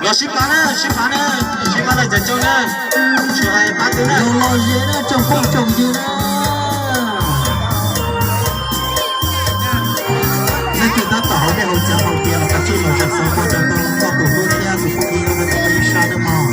Los sib pab na, sib pab na, sib pab los cov coob na, tsis hais pab twg na. Los los ze na tsoom phooj tsoom ywg na. Leej twg tab tom hauv dej hauv cawv hauv tias los kav tsij los zam xov pab rau koj tus hlub thiab tus phooj ywg rau peb tau ib sab nawb mog.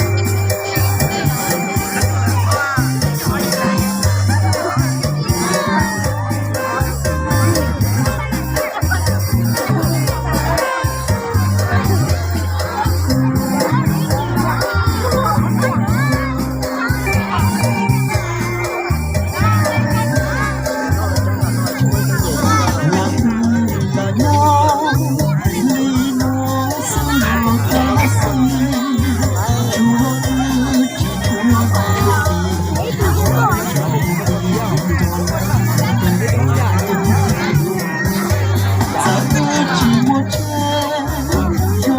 Peb cov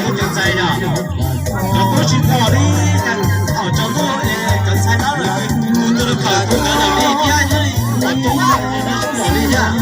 tub cov ntxhais yog cov tub tsis pom li, thaum tsaus ntuj cov ntxhais dawb lawm, tus twg los kawm tus ntawd lawm li thiab, yog li cov tub tsis pom li thiab.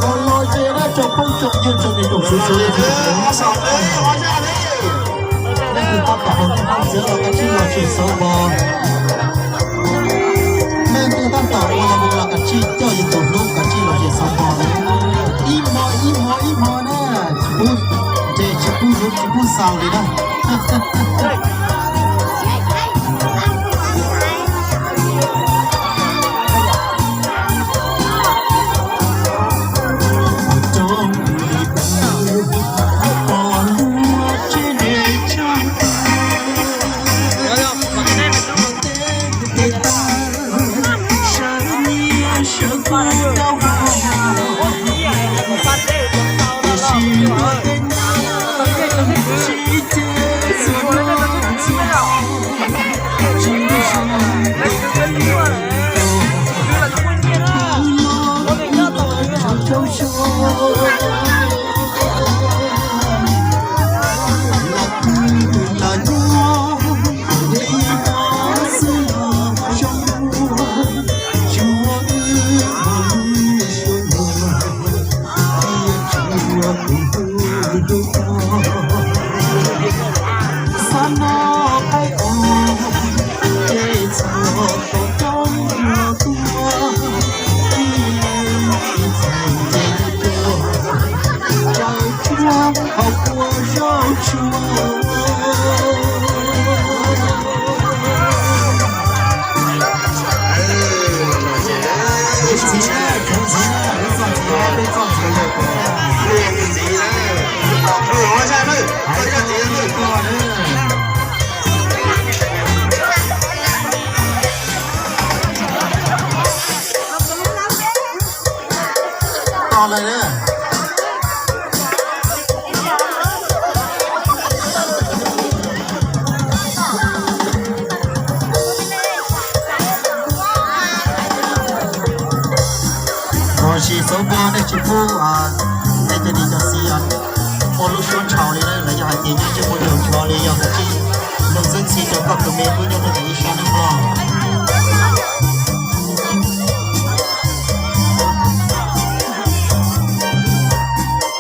Los los ze na tsoom phooj tsoom ywg tsoom niam tsoom txiv. Leej twg tab tom ua tus phooj ywg los kav tsij los tsim xauv npo. Leej twg tab tom ua los mus los kav tsij coj yus tus hlub kav tsij los tsim xauv npo. Ib hmo ib hmo ib hmo na, tsis pub, ces tsis pub hlub tsis pub xaus li na. Ua nej tsis pub nej cov niam cov txiv ua lub suab ntshaus li na, los yog hais tias nyob ntsej muag ntshaus ntsho li, yog mus txeeb txheeb txheeb txheeb rau koj tus me tub nyob rau ntawm ib sab neej los. Leej twg yuam kev mus tsis ncaj kev los hais tias mus yuam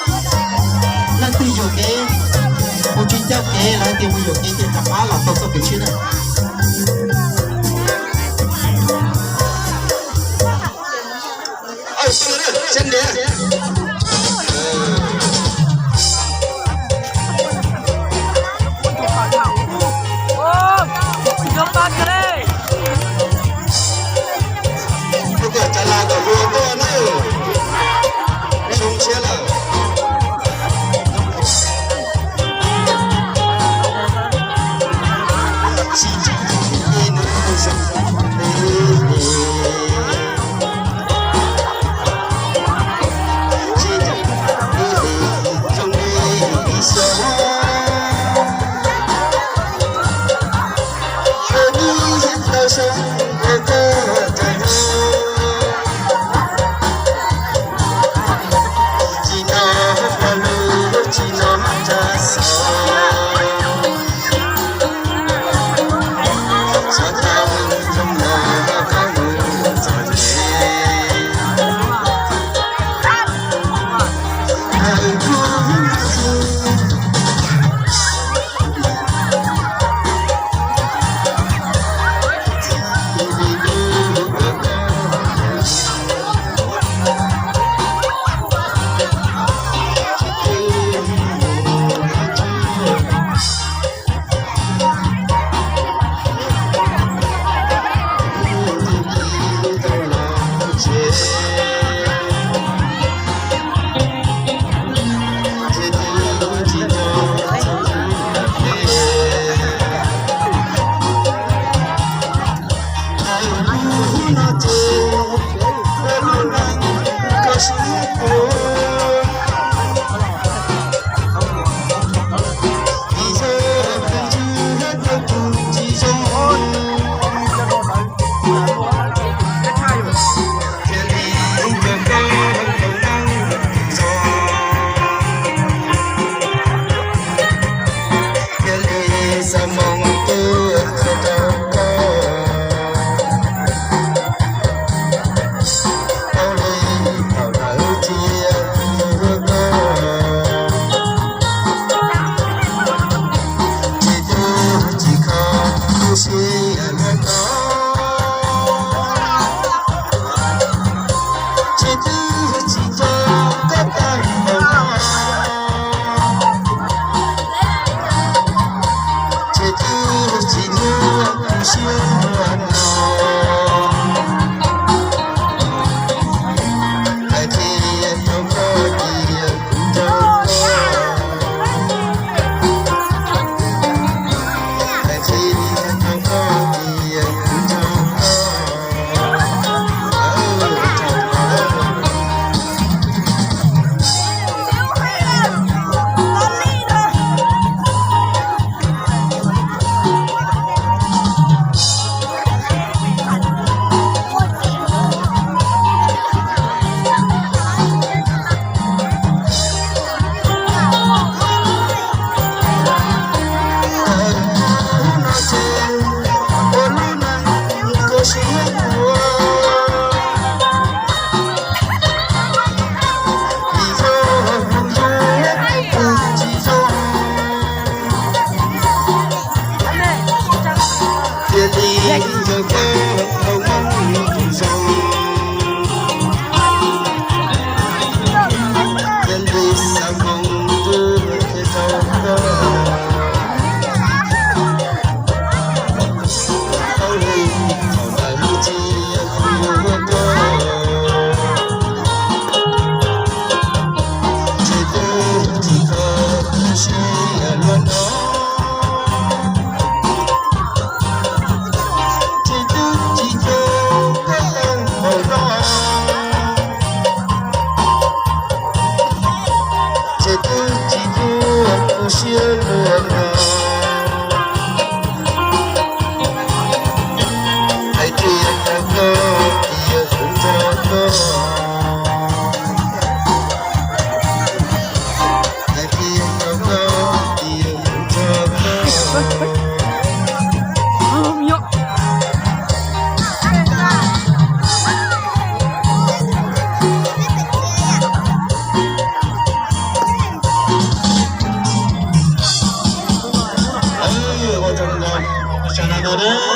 kev ces rov qab los tau txoj kev tshiab na. Deb